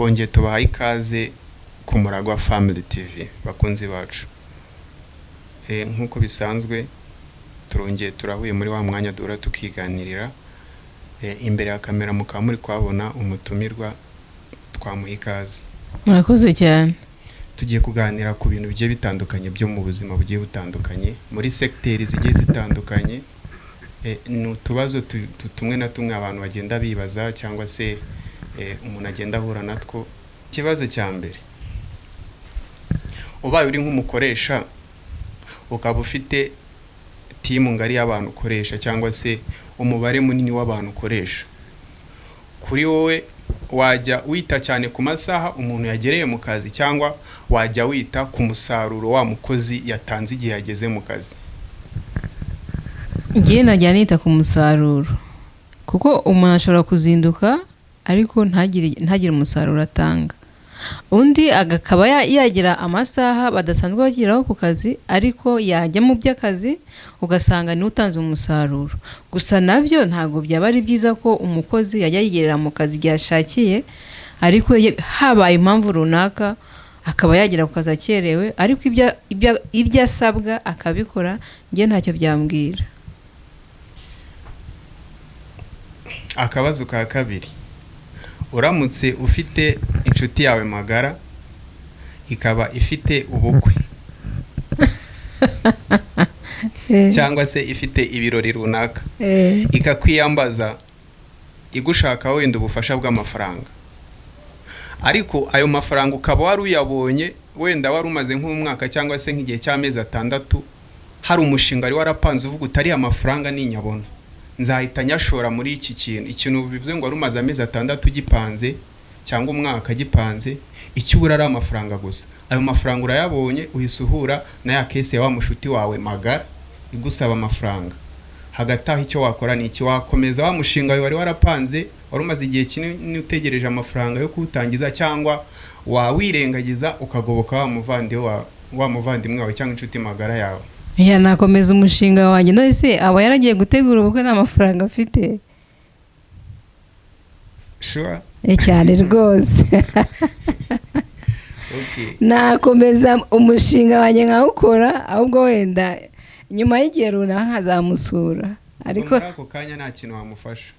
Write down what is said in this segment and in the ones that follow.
Twongeye tubahaye ikaze ku Muragwa Family TV, bakunzi bacu. Nk'uko bisanzwe turongeye turahuye muri wa mwanya duhura tukiganirira. Imbere ya kamera mukaba muri kuhabona umutumirwa, twamuha ikaze. Murakoze cyane. Tugiye kuganira ku bintu bigiye bitandukanye byo mu buzima bugiye butandukanye, muri segiteri zigiye zitandukanye. Ni utubazo tumwe na tumwe abantu bagenda bibaza cyangwa se umuntu agenda ahura natwo. Ikibazo cya mbere: ubaye uri nk'umukoresha, ukaba ufite team ngari y'abantu ukoresha cyangwa se umubare munini w'abantu ukoresha, kuri wowe wajya wita cyane ku masaha umuntu yagereye mu kazi, cyangwa wajya wita ku musaruro wa mukozi yatanze igihe yageze mu kazi? Ngiye najya nita ku musaruro, kuko umuntu ashobora kuzinduka ariko ntagire umusaruro atanga, undi akaba yagira amasaha badasanzwe bageraho ku kazi, ariko yajya mu by'akazi ugasanga niwe utanze umusaruro. Gusa nabyo ntabwo byaba ari byiza ko umukozi yajya yigerera mu kazi igihe ashakiye, ariko habaye impamvu runaka akaba yagera ku kazi akerewe, ariko ibyo asabwa akabikora, njye ntacyo byambwira. Akabazo ka kabiri: uramutse ufite inshuti yawe magara ikaba ifite ubukwe cyangwa se ifite ibirori runaka, ikakwiyambaza igushaka wenda ubufasha bw'amafaranga, ariko ayo mafaranga ukaba wari uyabonye wenda wari umaze nk'umwaka cyangwa se nk'igihe cy'amezi 6, hari umushinga wari warapanze uvuga utari amafaranga ninyabona nzahita nyashora muri iki kintu. Ikintu bivuze ngo wari umaze amezi 6 ugipanze cyangwa umwaka gipanze, icyo ubura ari amafaranga gusa. Ayo mafaranga urayabonye, uhise uhura na ya case ya wa mushuti wawe magara igusaba amafaranga. Hagati aho icyo wakora ni iki? Wakomeza wa mushinga wari warapanze, wari umaze igihe kinini utegereje amafaranga yo kuwutangiza, cyangwa wawirengagiza ukagoboka wa muvandimwe wawe cyangwa inshuti magara yawe? Ya, nakomeza umushinga wanjye. None se aba yaragiye gutegura ubukwe nta mafaranga afite? Sure. Cyane rwose. Nakomeza umushinga wanjye nkawukora, ahubwo wenda nyuma y'igihe runaka nkazamusura. Ariko muri ako kanya nta kintu wamufasha?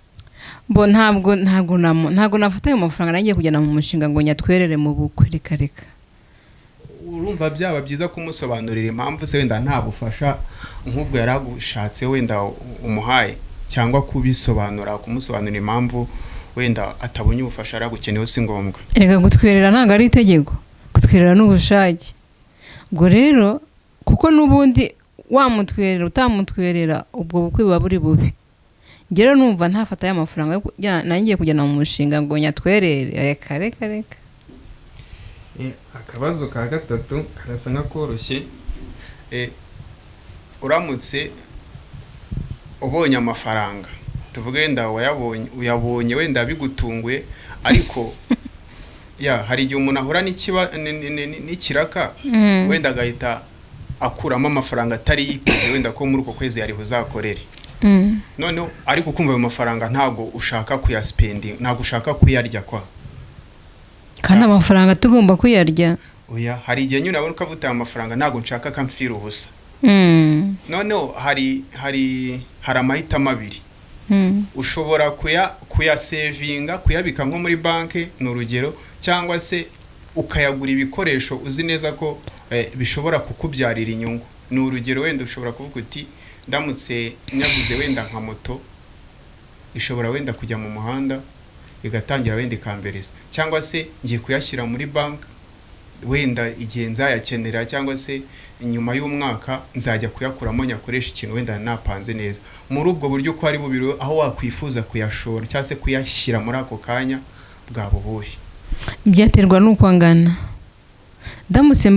Bo ntabwo nafata ayo mafaranga nagiye kujyana mu mushinga ngo nyatwerere mu bukwe, reka reka. Urumva byaba byiza kumusobanurira impamvu se wenda nta bufasha nk'ubwo yari agushatse wenda umuhaye, cyangwa kubisobanura, kumusobanurira impamvu wenda atabonye ubufasha yari agukeneyeho si ngombwa? Reka, gutwerera ntabwo ari itegeko, gutwerera ni ubushake. Ubwo rero kuko n'ubundi wamutwerera utamutwerera, ubwo bukwe buba buri bubi. Njye rero numva ntafata ya mafaranga nanjye kujyana mu mushinga ngo nyatwerere, reka reka reka. Akabazo ka gatatu karasa nk'akoroshye. Uramutse ubonye amafaranga, tuvuge wenda uyabonye wenda bigutunguye, ariko ya hari igihe umuntu ahura n'ikiraka wenda agahita akuramo amafaranga atari yiteze wenda ko muri uko kwezi yari buzakorere. Noneho ariko kumva ayo mafaranga ntabwo ushaka kuyasipendinga, ntabwo ushaka kuyarya kwa. Kandi amafaranga tugomba kuyarya. Oya, hari igihe nyine urabona ukavuga aya mafaranga ntabwo nshaka ko amfira ubusa. Noneho hari amahitamo abiri. Ushobora kuyasevinga, kuyabika nko muri banki ni urugero, cyangwa se ukayagura ibikoresho uzi neza ko bishobora kukubyarira inyungu. Ni urugero, wenda ushobora kuvuga uti ndamutse nyaguze wenda nka moto, ishobora wenda kujya mu muhanda igatangira wenda ikambereza, cyangwa se ngiye kuyashyira muri banki, wenda igihe nzayakenera cyangwa se nyuma y'umwaka nzajya kuyakuramo nyakoresha ikintu wenda napanze neza. Muri ubwo buryo uko ari bubiri, aho wakwifuza kuyashora cyangwa se kuyashyira muri ako kanya bwaba ubuhe? Byaterwa n'uko angana. Ndamutse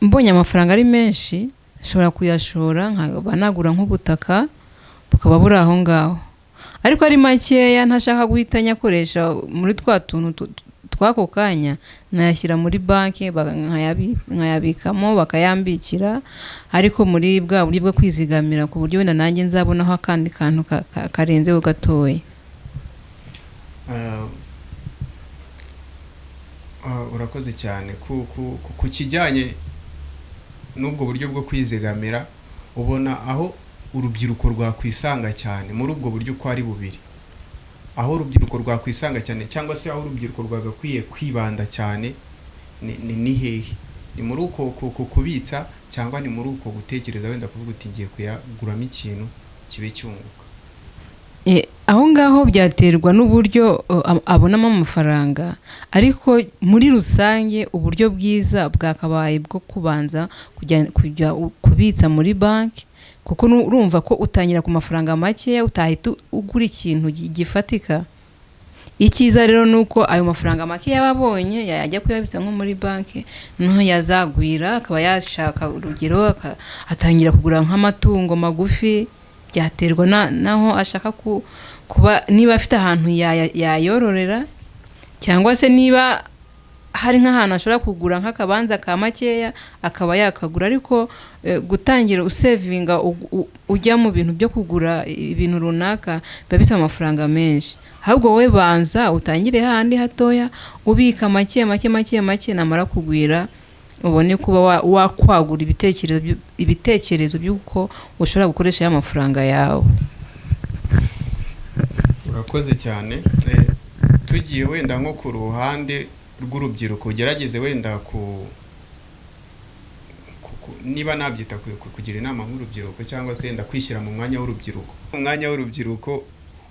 mbonye amafaranga ari menshi, nshobora kuyashora nkaba nagura nk'ubutaka bukaba buri aho ngaho, ariko ari makeya ntashaka guhita nyakoresha muri twa tuntu tw'ako kanya, nayashyira muri banki nkayabikamo bakayambikira, ariko muri bwa buryo bwo kwizigamira, ku buryo wenda nanjye nzabonaho akandi kantu karenzeho gatoya. Urakoze cyane. Ku kijyanye n'ubwo buryo bwo kwizigamira, ubona aho urubyiruko rwakwisanga cyane muri ubwo buryo uko ari bubiri, aho urubyiruko rwakwisanga cyane cyangwa se aho urubyiruko rwagakwiye kwibanda cyane ni hehe? Ni muri uko kubitsa cyangwa ni muri uko gutekereza wenda kuvuga uti ngiye kuyaguramo ikintu kibe cyunguka? Aho ngaho byaterwa n'uburyo abonamo amafaranga, ariko muri rusange uburyo bwiza bwakabaye bwo kubanza kujya kubitsa muri banki, kuko urumva ko utangira ku mafaranga makeya, utahita ugura ikintu gifatika. Icyiza rero ni uko ayo mafaranga make yaba abonye yajya kuyabitsa nko muri banki, noneho yazagwira akaba yashaka, urugero, atangira kugura nk'amatungo magufi. Byaterwa naho ashaka kuba, niba afite ahantu yayororera, cyangwa se niba hari nk'ahantu ashobora kugura nk'akabanza ka makeya akaba yakagura. Ariko gutangira usevinga ujya mu bintu byo kugura ibintu runaka biba bisaba amafaranga menshi. Ahubwo wowe banza utangire hahandi hatoya, ubika make make make make, namara kugwira ubone kuba wakwagura ibitekerezo by'uko ushobora gukoresha ya mafaranga yawe. Urakoze cyane. Tugiye wenda nko ku ruhande rw'urubyiruko, ugerageze wenda ku niba nabyita kugira inama nk'urubyiruko cyangwa se wenda kwishyira mu mwanya w'urubyiruko. Mu mwanya w'urubyiruko,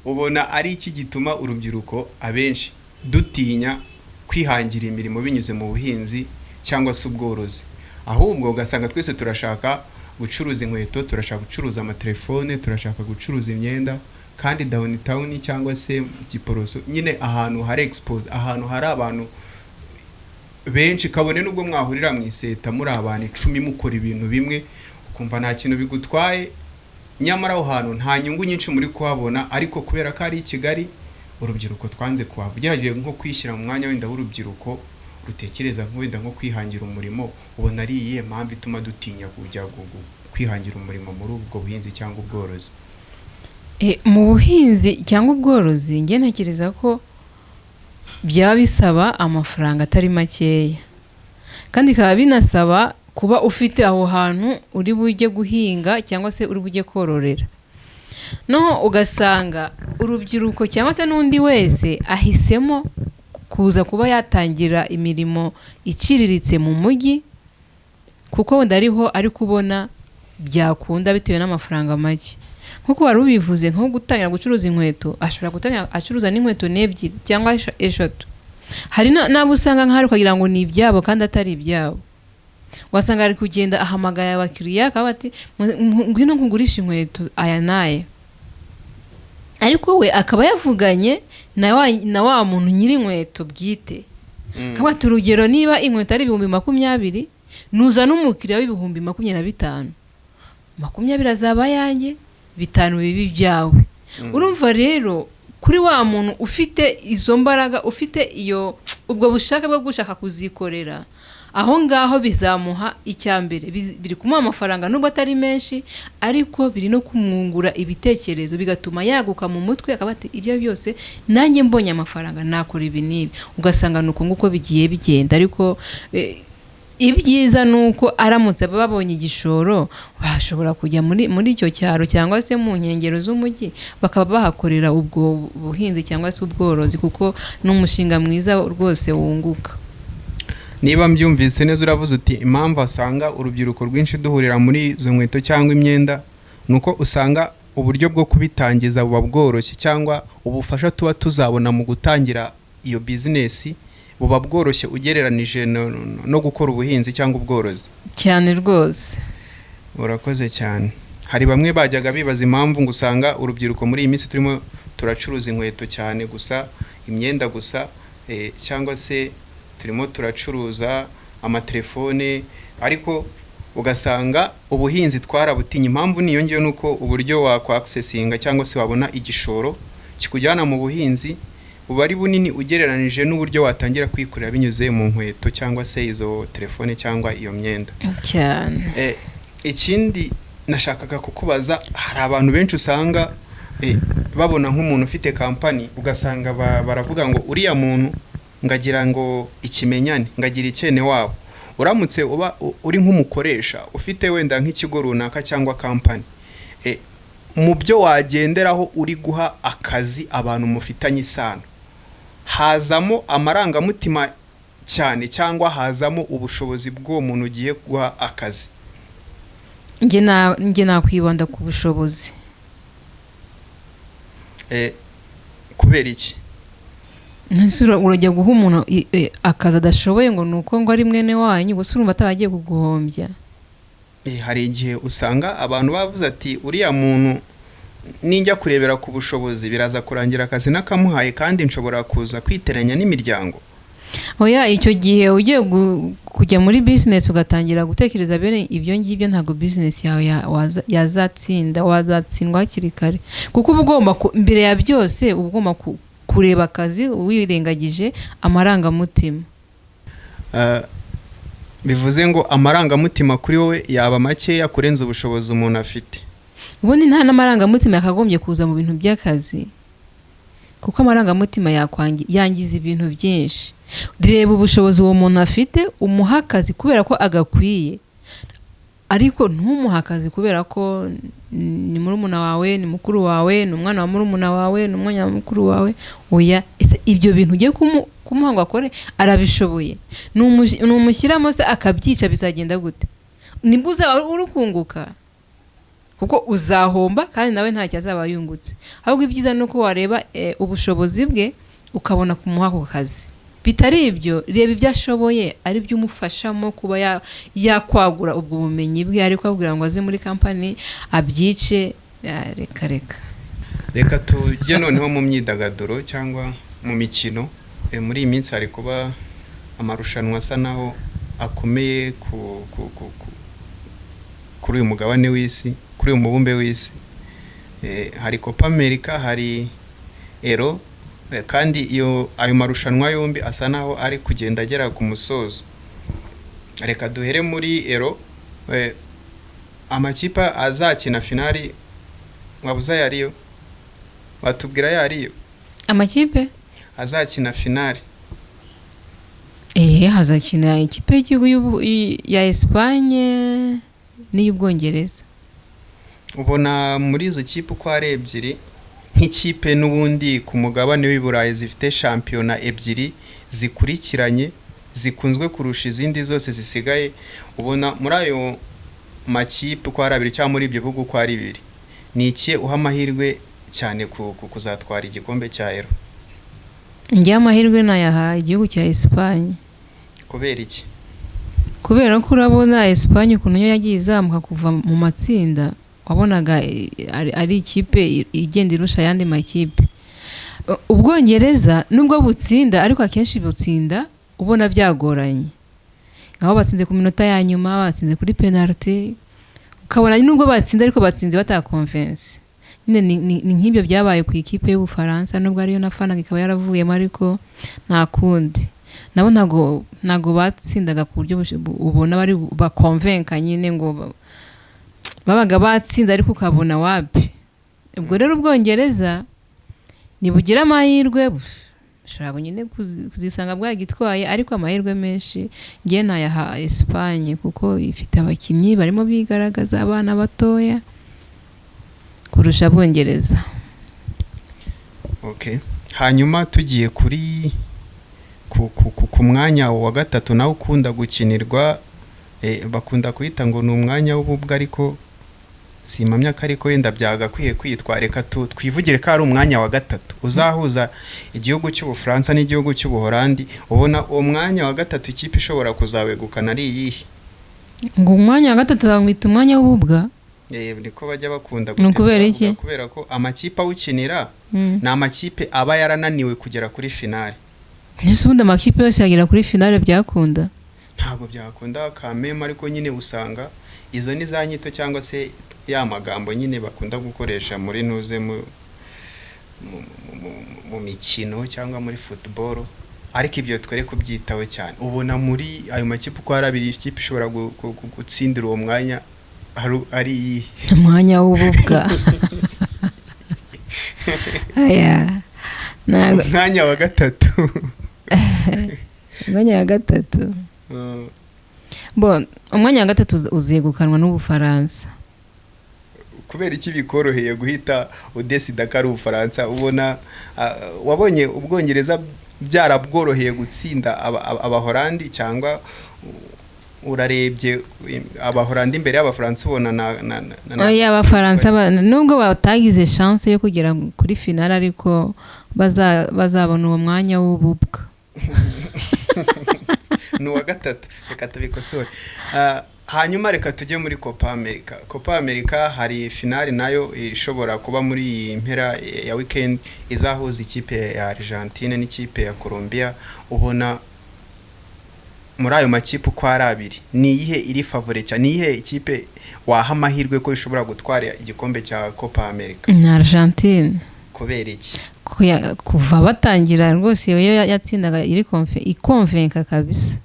ubona ari iki gituma urubyiruko abenshi dutinya kwihangira imirimo binyuze mu buhinzi cyangwa se ubworozi, ahubwo ugasanga twese turashaka gucuruza inkweto, turashaka gucuruza amatelefone, turashaka gucuruza imyenda, kandi downtown cyangwa se Giporoso nyine ahantu hari expose, ahantu hari abantu benshi, kabone nubwo mwahurira mu iseta muri abantu 10 mukora ibintu bimwe, ukumva nta kintu bigutwaye, nyamara aho hantu nta nyungu nyinshi muri kuhabona, ariko kubera ko ari i Kigali urubyiruko twanze kuhava? Ugerageje nko kwishyira mu mwanya wenda w'urubyiruko rutekereza wenda nko kwihangira umurimo, ubona ari iyihe mpamvu ituma dutinya kujya kwihangira umurimo muri ubwo buhinzi cyangwa ubworozi? Mu buhinzi cyangwa ubworozi, njye ntekereza ko byaba bisaba amafaranga atari makeya, kandi bikaba binasaba kuba ufite aho hantu uri bujye guhinga cyangwa se uri bujye kororera. Noneho ugasanga urubyiruko cyangwa se n'undi wese ahisemo kuza kuba yatangira imirimo iciriritse mu mujyi, kuko wenda ariho ari kubona byakunda bitewe n'amafaranga make. Nk'uko wari ubivuze, nko gutangira gucuruza inkweto, ashobora gutangira acuruza n'inkweto n'ebyiri cyangwa eshatu. Hari n'abo usanga nk'ahari ukagira ngo ni ibyabo kandi atari ibyabo. Wasanga ari kugenda ahamagaye abakiriya, akaba ati: "Ngwino nkugurishe inkweto aya n'aya," ariko we akaba yavuganye na wa muntu nyiri inkweto bwite. Akaba ati, urugero, niba inkweto ari 20,000, nuzana umukiriya w'25,000, 20 azaba ayanjye, 5 bibe ibyawe. Urumva rero, kuri wa muntu ufite izo mbaraga, ufite iyo ubwo bushake bwo gushaka kuzikorera, aho ngaho bizamuha icya mbere, biri kumuha amafaranga nubwo atari menshi, ariko biri no kumwungura ibitekerezo, bigatuma yaguka mu mutwe, akaba ati: "Ibyo byose nanjye mbonye amafaranga nakora ibi n'ibi." Ugasanga ni uko nguko bigiye bigenda. Ariko ibyiza ni uko aramutse babonye igishoro, bashobora kujya muri icyo cyaro cyangwa se mu nkengero z'umujyi, bakaba bahakorera ubwo buhinzi cyangwa se ubworozi, kuko ni umushinga mwiza rwose wunguka. Niba mbyumvise neza, uravuze uti impamvu asanga urubyiruko rwinshi duhurira muri izo nkweto cyangwa imyenda ni uko usanga uburyo bwo kubitangiza buba bworoshye, cyangwa ubufasha tuba tuzabona mu gutangira iyo bizinesi buba bworoshye ugereranije no gukora ubuhinzi cyangwa ubworozi. Cyane rwose. Urakoze cyane. Hari bamwe bajyaga bibaza impamvu ngo usanga urubyiruko muri iyi minsi turimo turacuruza inkweto cyane gusa, imyenda gusa, cyangwa se turimo turacuruza amatelefone, ariko ugasanga ubuhinzi twarabutinye. Impamvu niyo ngiyo, ni uko uburyo wakwakisesinga cyangwa se wabona igishoro kikujyana mu buhinzi buba ari bunini ugereranije n'uburyo watangira kwikorera binyuze mu nkweto cyangwa se izo telefone cyangwa iyo myenda. Cyane. Ikindi nashakaga kukubaza, hari abantu benshi usanga babona nk'umuntu ufite kampani, ugasanga baravuga ngo uriya muntu Ngagira ngo ikimenyane, ngagira icyene wabo. Uramutse uba uri nk'umukoresha ufite wenda nk'ikigo runaka cyangwa kampani, mu byo wagenderaho uri guha akazi abantu mufitanye isano, hazamo amarangamutima cyane cyangwa hazamo ubushobozi bw'uwo muntu ugiye guha akazi? Njye nakwibanda ku bushobozi. Kubera iki? Ese urajya guha umuntu akazi adashoboye ngo ni uko ngo ari mwene wanyu gusa, urumva ataba agiye kuguhombya? Hari igihe usanga abantu bavuze ati: "Uriya muntu ninjya kurebera ku bushobozi biraza kurangira akazi nakamuhaye, kandi nshobora kuza kwiteranya n'imiryango." Oya, icyo gihe ugiye kujya muri bizinesi ugatangira gutekereza bene ibyo ngibyo, ntabwo bizinesi yawe yazatsinda, wazatsindwa hakiri kare, kuko uba ugomba mbere ya byose uba ugomba kureba akazi wirengagije amarangamutima. Bivuze ngo amarangamutima kuri wowe yaba makeya kurenza ubushobozi umuntu afite. Ubundi nta n'amarangamutima yakagombye kuza mu bintu by'akazi, kuko amarangamutima yangiza ibintu byinshi. Reba ubushobozi uwo muntu afite, umuha akazi kubera ko agakwiye, ariko ntumuhe akazi kubera ko ni murumuna wawe, ni mukuru wawe, ni umwana wa murumuna wawe, ni umwana wa mukuru wawe. Oya, ese ibyo bintu ugiye kumuha ngo akore arabishoboye? Numushyiramo se akabyica bizagenda gute? Nibwo uzaba uri kunguka? Kuko uzahomba kandi nawe ntacyo azaba yungutse. Ahubwo ibyiza ni uko wareba ubushobozi bwe, ukabona kumuha ako kazi. Bitari ibyo, reba ibyo ashoboye ari byo umufashamo kuba yakwagura ubwo bumenyi bwe, ariko abwira ngo aze muri kampani abyice, reka reka. Reka tujye noneho mu myidagaduro cyangwa mu mikino. Muri iyi minsi hari kuba amarushanwa asa naho akomeye kuri uyu mugabane w'isi, kuri uyu mubumbe w'isi. Hari Copa America, hari Euro, kandi iyo ayo marushanwa yombi asa naho ari kugenda agera ku musozo. Reka duhere muri Euro. Amakipe azakina finali wabuze ayo ariyo? Watubwira ayo ariyo? Amakipe azakina finali. Hazakina ikipe y'igihugu ya Esipanye n'iy'Ubwongereza. Ubona muri izo kipe uko ari ebyiri, nk'ikipe n'ubundi ku mugabane w'i Burayi zifite shampiyona ebyiri zikurikiranye zikunzwe kurusha izindi zose zisigaye, ubona muri ayo makipe uko ari abiri cyangwa muri ibyo bihugu uko ari bibiri, ni iki uha amahirwe cyane kuzatwara igikombe cya Euro? Njyewe amahirwe nayaha igihugu cya Esipanye. Kubera iki? Kubera ko urabona Esipanye ukuntu yo yagiye izamuka kuva mu matsinda, wabonaga ari ikipe igenda irusha ayandi makipe. Ubwongereza nubwo butsinda, ariko akenshi butsinda ubona byagoranye, aho batsinze ku minota ya nyuma, batsinze kuri penalty, ukabona nubwo batsinze ariko batsinze batakonvense nyine. Ni nk'ibyo byabaye ku ikipe y'Ubufaransa, nubwo ariyo nafanaga ikaba yaravuyemo, ariko nta kundi, nabo ntago batsindaga ku buryo ubona bari bakonvenka nyine, ngo babaga batsinze ariko ukabona wapi. Ubwo rero Ubwongereza nibugira amahirwe bushobora nyine kuzisanga bwagitwaye, ariko amahirwe menshi ngewe nayaha Esipanye, kuko ifite abakinnyi barimo bigaragaza, abana batoya, kurusha Abongereza. Okay. Hanyuma tugiye kuri ku mwanya wa gatatu nawe ukunda gukinirwa, bakunda kuhita ngo ni umwanya w'ububwa, ariko simpamya ko ariko wenda byagakwiye kwitwa. Reka twivugire ko ari umwanya wa gatatu uzahuza igihugu cy'Ubufaransa n'igihugu cy'Ubuholandi. Ubona uwo mwanya wa gatatu ikipe ishobora kuzawegukana ari iyihe? Ngo umwanya wa gatatu bamwita umwanya w'ububwa? Niko bajya bakunda Ni ukubera gutegura iki? bavuga, kubera ko amakipe awukinira ni amakipe aba yarananiwe kugera kuri finale. Ese ubundi amakipe yose yagera kuri finale byakunda? Ntabwo byakunda kameme, ariko nyine usanga izo ni za nyito cyangwa se ya magambo nyine bakunda gukoresha muri nuze mu mikino cyangwa muri football, ariko ibyo twere kubyitaho cyane. Ubona muri ayo makipe uko ari abiri, ikipe ishobora gutsindira uwo mwanya ari iyihe? Umwanya w'ububwa? Aya ntabwo Umwanya wa gatatu. Umwanya wa gatatu, bon, umwanya wa gatatu uzegukanwa n'Ubufaransa. Kubera iki bikoroheye guhita udesida ko ari Ubufaransa? Ubona wabonye Ubwongereza byarabworoheye gutsinda Abahorandi, cyangwa urarebye Abahorandi imbere y'Abafaransa ubona na Oya, Abafaransa nubwo batagize chance yo kugera kuri finale, ariko bazabona uwo mwanya w'ububwa. Ni uwa gatatu, reka tubikosore. Hanyuma reka tujye muri Copa America. Copa America hari finale nayo ishobora kuba muri iyi mpera ya weekend, izahuza ikipe ya Argentine n'ikipe ya Colombia. Ubona muri ayo makipe uko ari abiri, ni iyihe iri favori cyane? Ni iyihe ikipe waha amahirwe ko ishobora gutwara igikombe cya Copa America? Ni Argentine. Kubera iki? Kuva batangira rwose iyo yatsindaga iri ikonvenka kabisa.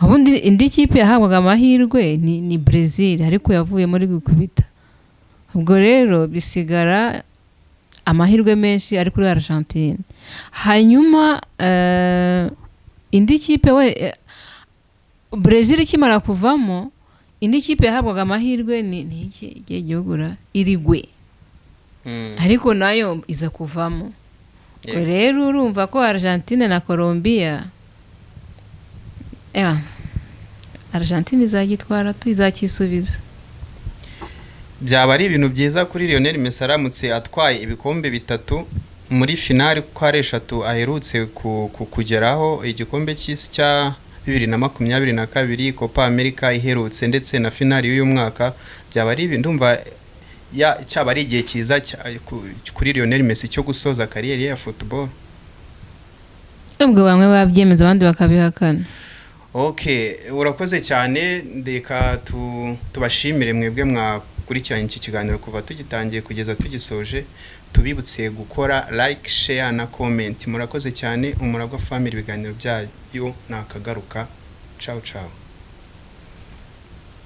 Ubundi indi kipe yahabwaga amahirwe ni Brazil, ariko yavuye muri gukubita. Ubwo rero bisigara amahirwe menshi ari kuri Argentine. Hanyuma indi kipe we, Brazil ikimara kuvamo, indi kipe yahabwaga amahirwe ni iki igihe gihugu ra Uruguay, ariko nayo iza kuvamo. Ubwo rero urumva ko Argentine na Colombia, ewa, Argentine izagitwara tu, izakisubiza. Byaba ari ibintu byiza kuri Lionel Messi aramutse atwaye ibikombe bitatu muri finali kuko ari eshatu aherutse kugeraho: igikombe cy'isi cya 2022, Copa America iherutse, ndetse na finali y'uyu mwaka. Byaba ari ibintu, ndumva cyaba ari igihe cyiza kuri Lionel Messi cyo gusoza kariyeri ye ya football. Ubwo bamwe babyemeza, abandi bakabihakana. Okay, urakoze cyane. Reka tubashimire mwebwe mwakurikiranye iki kiganiro kuva tugitangiye kugeza tugisoje. Tubibutse gukora like, share na comment. Murakoze cyane. Umuragwa Family, ibiganiro byayo nakagaruka. Ciao ciao.